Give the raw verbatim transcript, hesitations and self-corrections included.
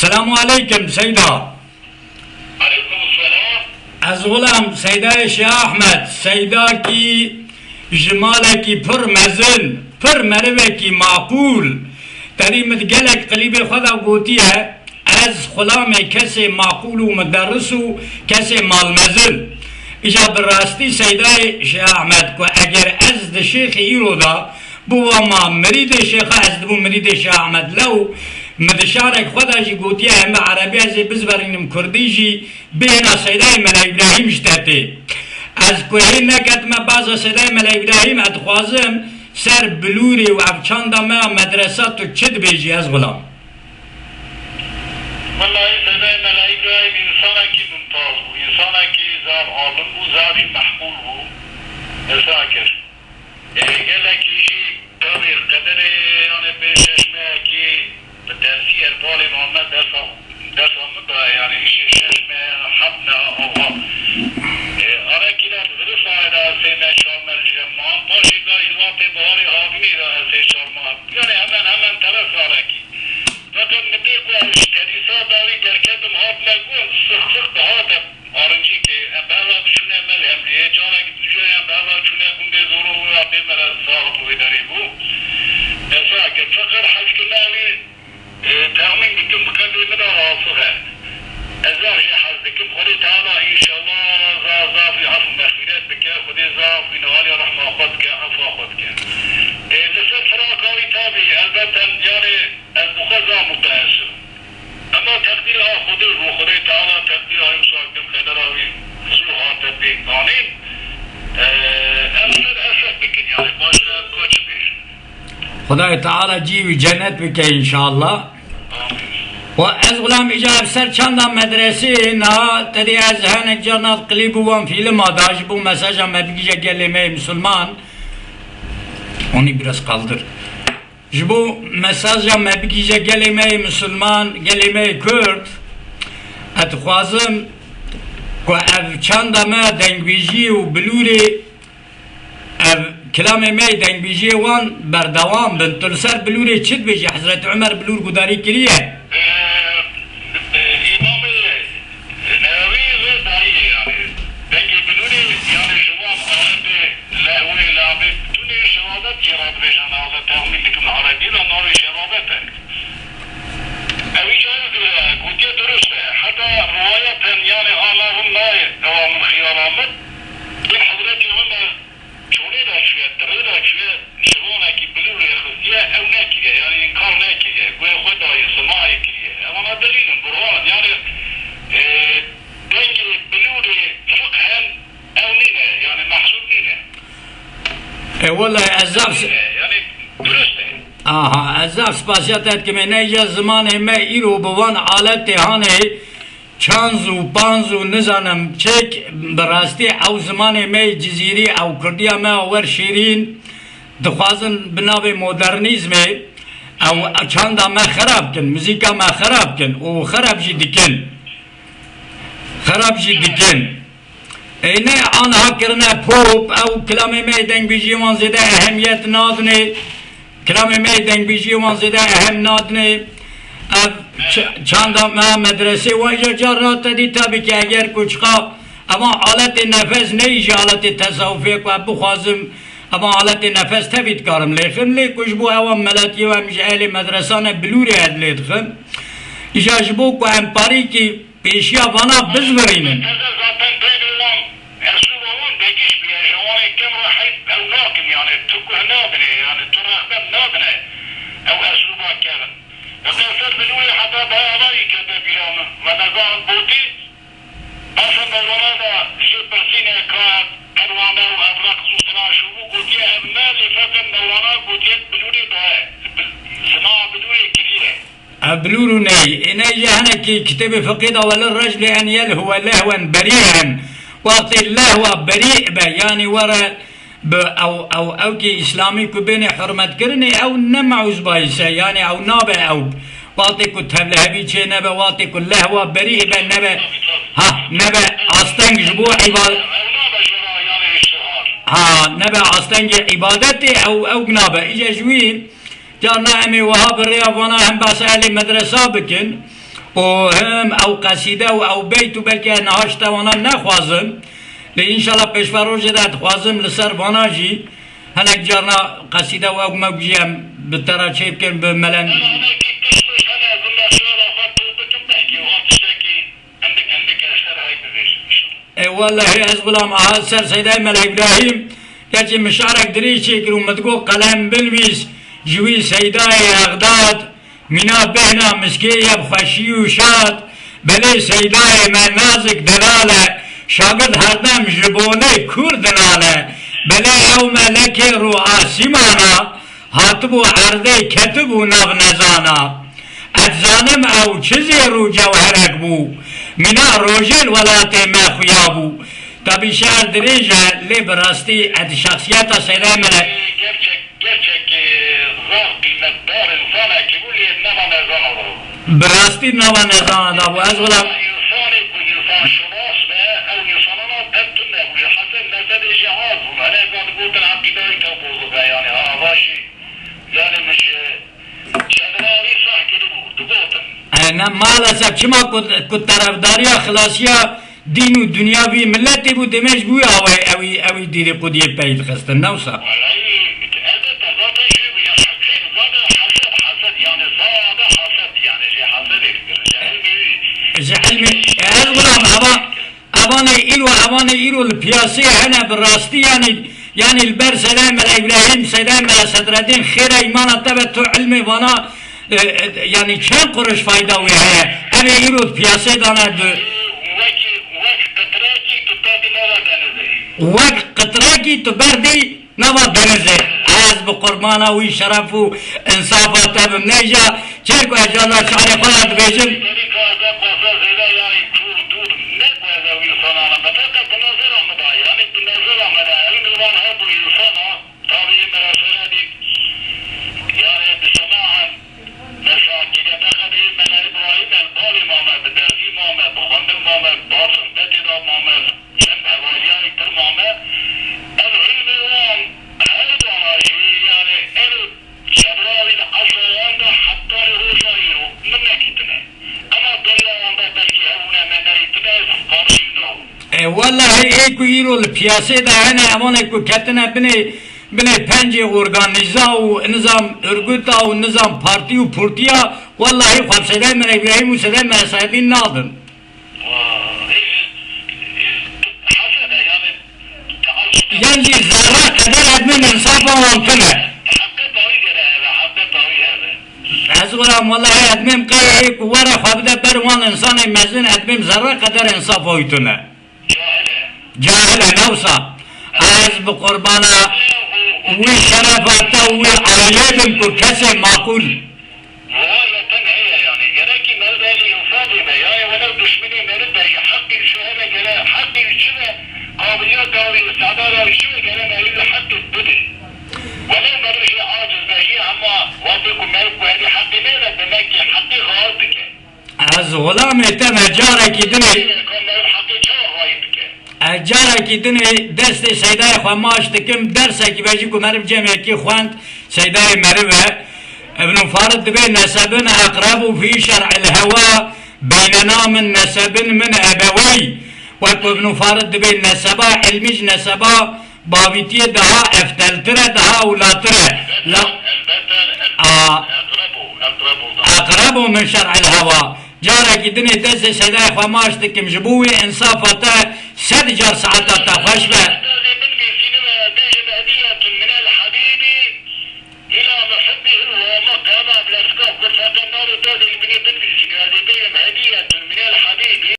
Selamu aleykum Seyda. Aleykum selam. Ez xulam Seydayê Şêx Ahmed, Seydakî ji malekî pir mezin, pir merivekî maqûl. Terî min di gelek klîbê xwe de gotiye, ez xulamê kesê maqûl û muderris û kesê malmezin. Îca bi rastî Seydayê Şêx Ahmed ku eger ez di şêxê îro de bû wa ma mirîdê şêxa, ez dibû mirîdê Şêx Ahmed Lew. Min di şarek xwe de jî gotiye, em bi erebî ez ê bizverînim kurdî jî bêhna Seydayê Mela Îbrahîm ji te tê. Ez ku hê neketime baza Seydayê Mela Îbrahîm, ez dixwazim ser bilûrê û ev çanda me ya medresa tu çi dibêjî ez xulam? Wellahî Seydayê Mela Îbrahîm însanekî mumtaz bû, însanekî zaf alim bû, zafî mehqûl bû. Esa kir. Ê, gelekî jî tevî qedirê, yanê pê şeş mehekî bi dersî erbalê Muhammed dersa, dersa min da, yanê îşê şeş meh, heft meh ava. Ê, arekî de di zivistanê de sê meh, çar meh li cem man. Paşê da îlatê baharê havînê de sê çar mah. Yanê hemen hemen teve salekî. Feqet min pê ku ez ji kelîsa dawî derketim, hatime got, six six dihate Arincîkê. Em bi hev re diçûne Melhemliyê, carekî dicuya em bi hev re çûne gundê Zorû û ya pê me re sax bû, wê derê bû. Esa ke feqet hezkirina wî, e, texmîn dikim bi qelbê min re rasix e. Ez zaf jê hez dikim. Xwedê Teala înşallah zaf zaf wî af û mexfîret bike. Xwedê zaf wî niha alî rehma xwe dike, efa xwe dike. E, li ser firaka wî tabî elbet em, yanê, Ez bi xwe zaf muteesir im. Ema teqdîra Xwedê bû, Xwedê Teala teqdîra wî wisa kir, qedera wî zû hate pêk danîn. Eee, em ser esef bikin, yanî baş e, em ka çi bêjin. Xwedayê Teala cî wî cennet bike înşallah. Amîn. Wa ez xulam îca ev ser çanda medresê, niha te dî ez hinek carna klîb û wan fîlma da ji bo mesaja me bigihîje gelê me yê misilman. Onu biraz kaldır. Ji bo mesaja me bigihîje gelê me yê misilman, gelê me yê kurd, ez dixwazim ku ev çanda me dengbêjiyê û bilûrê, ev kilamê me yê dengbêjiyê wan berdewam bin. Tu li ser bilûrê çi dibêjî? Hezretî Umer bilûr gudarî kiriye? Ee, e, Îmamê Newewî wê dayî, yanî dengê bilûrê, yanî ji wan aletê lehwê, labê, tunê şewabet jî radibêjin, ala texmîn dikim erebî de navê şewabet e. Ew î cayê gotiye durust e. Heta riwayeten, yanî a nav hûn nayê, ewa min xiyala min. Yên Hezretî Umer çolê de çûye, tirê de çûye, şivanekî bilûrê xistiye, ew nekiriye, yanî înkar nekiriye. Guhê xwe dayê, simayê kiriye. Ewana delîl in, burhan in. Yanî, e, dengê bilûrê fiqhen ew nîne, yanî mehsûb nîne. E, wele ez zaf s- Nîne, yanî durust e. Aha, ez zaf spasiya te dikim. Ê, ne îca zimanê me îro bi van aletê hanê çanz û panz û nizanim çek, bi rastî ew zimanê me yê cizîrî, ew kurdiya me ya wer şîrîn, dixwazin bi navê modernîzmê ew çanda me xerab kin, muzîka me xerab kin û xerab jî dikin. Xerab jî dikin. Ê, ne aniha kirine pop, ew kilamê me yê dengbêjiyê wan zêde ehemiyet nadinê. Kilamê me yê dengbêjiyê wan zêde ehem nadinê. Ev ç-, çanda me medresê wan îca carna te dî, tabî ki eger ku çiqa evan aletê nefes neyî ji aletê tesawufê ku ez bixwazim evan aletê nefes tevî dikarim lêxim, lê ku ji bo ewan melatiyê em ji ehlê medresan e bilûrê ez lê dixim. Îja ji bo ku em parîkî pêşiya vana bizvirînin. Teze zaten peynî wan, eslûba wan vegîş bûye, ji wan ê kêm re heyf ew nakin, yanî tu guh nadinê, yanî tu rexbet nadine ew eslûba kevin. Li ser bilûrê heta bi alayî kete bîra min. Me nezanin botî, basa Mewlana da jê pirsîne ka ev perwane û ev reqs û sina şûbû gotiye ev ne, lê feqet Mewlana gotiye bilûrê daye, sima bilûrê kiriye. Ev bilûr û ney. Ê, ne jî hinekî kitêbê fiqî de wele rejlê en yelhuwe lehwen berî'en. Wextê lehwa berî be, yanî were bi ew, ew, ewkê îslamî ku bênê hurmetkirinê, ew ne meuzbayî se, yanî ew nabe ew. Wextê ku tevlihevî çê nebe, wextê ku lehwa berî be nebe, ha, nebe asteng ji bo îba-, ha, nebe astengê îbadetê, ew, ew nabe. Îje ji wî Carna em ê wiha bi rêya vana hem behsa ehlê medresa bikin û him ew qesîde û ew beyt û belkî niha ji te wana nexwazim. Lê înşallah pêşve rojê de dixwazim li ser vana jî hinek carna qesîde û ew me jî em bi te re çê bikin, bi melen. Ê wellehî ez gulam aha ser Seydayê Mela Îbrahîm, keçî min şarek dirêj çêkir û min digot qelem binivîs ji wî Seydayê Exdad, mîna bêhna miskê ye bi xweşî û şad, belê Seydayê me nazik delal e, şagird herdem ji bonê kûr dinal e, belê ew melekê rû asîmana, hatibû erdê ketibû nav nezana. Ez zanim ew çi zêr û cewherek bû. Mîna rojê li welatê me xuya bû. Tabî şiir dirêj e, lê bi rastî ez şexsiyeta Seydayê Mele. Gerçek, gerçek, e, zaf qîmetdar însanek bû, lê nava nezana bû. Bi rastî nava nezana da bû. Ez wila. Însanê ku însanşinas be, ew însanana pir tune bû. Ji hesed mesedê jî az bûn. Hene ez digotin eqîdayê te bozuk e, yanî ha, va jî, yanî min ji Şedrawî sah kiribû, digotin. E, ne, maalesef, çima ku, ku terefdariya xilasiya dîn û dinya vî miletê bû, demê ji bo wî awayî ewî, ewî dîrî qudiyê pey dixistin, ne wisa? Elbette, zaten jê bû, ya şeklê zaten hesed, hesed, yani sade hesed, yani jê hesedê dikirin, ji ilmî wî. Ji ilmî, e, ez gulam, eva, Evanê îro, evanê îro li piyaseyê hene bi rastî, yanî, yanî li ber Seydayê Mela Îbrahîm, Seydayê Mela Sedreddîn, xêra îmana te be, tu ilmê vana, e, e, yanî çend quruş fayda wê heye? Ev ê îro di piyaseyê de ne di. Wek, wek qitrekî tu berdî nava denizê. Wek qitrekî tu berdî Nava denizê, ez bi qurbana wî şeref û insafa te bim. Nêja çer ku ez carna şarê xwe ya dibêjim. Derîka ez ê qasa zêde yayî kûr dûr, ne ku ez ew însanan im. Feqet bi nezera min de, yanî bi nezera min de, ew milwan hebû însana, tabî merasele dî, yanî bi semaen, mesela kêliyeteke de Mela Îbrahîm el balê mame, bi dersî mame, bi xwendin mame, bi sohbetê de mame. Çend hevaliyayî pir mame. Ev hilmê wan her dana jî, yanî ev çevra wî li esra wan de heta li roja îro min nekîtine. Ema beriya wan de belkî hebûne me nedîtine, qarşî wî nabû. E, wellahî ê ku îro li piyasê de hene, evanê ku ketine binê, binê pencê organîza û nizam örgüta û nizam partî û purtiya, wellahî xwe bi Seydayê Mela Îbrahîm û Seydayê Mela Sedreddîn nadin. Yan jî zerre qeder edmên însafa wan tune. Ez wira wellahî edmêm qey ê ku were xwe bide ber wan însanê mezin, edmêm zerre qeder însafa wî tune. Cahil e, ne wisa. Ez bi qurbana wî şerefa te û wî ailê bim ku kesê maqûl. Vay, ya te heye yani. Gerekî meriv elî însafê be. Ya, ya welew duşmenê meriv be, ya heqî çi hebe gere, heqî çi be, qabiliyeta wî, îstidada wî çi be, gere meriv li heqî bide. Welew meriv jê aciz be, jê hema wextê ku meriv ku herî heqî nêbe, demek ki heqî xayal dike. Ez xulamê te me carekî dinê. Ka meriv heqî çawa xayal dike? Ez carekî dinê destê Seydayê xwe maç dikim, dersekî be jî ku meriv cemekî xwend, Seydayê meriv e. Ibn Farid dibê nesebin eqrebu fî şer'il hewa beynena min nesebin min ebewey. Wek ku Ibn Farid dibê neseba ilmî ji neseba bavîtiyê daha efteltir e, daha ewlatir e. La, a, eqrebu min şer'il hewa. Carekî dinê destê Seydayê xwe maç dikim, ji bo wê însafa te sed car saeta te xweş be.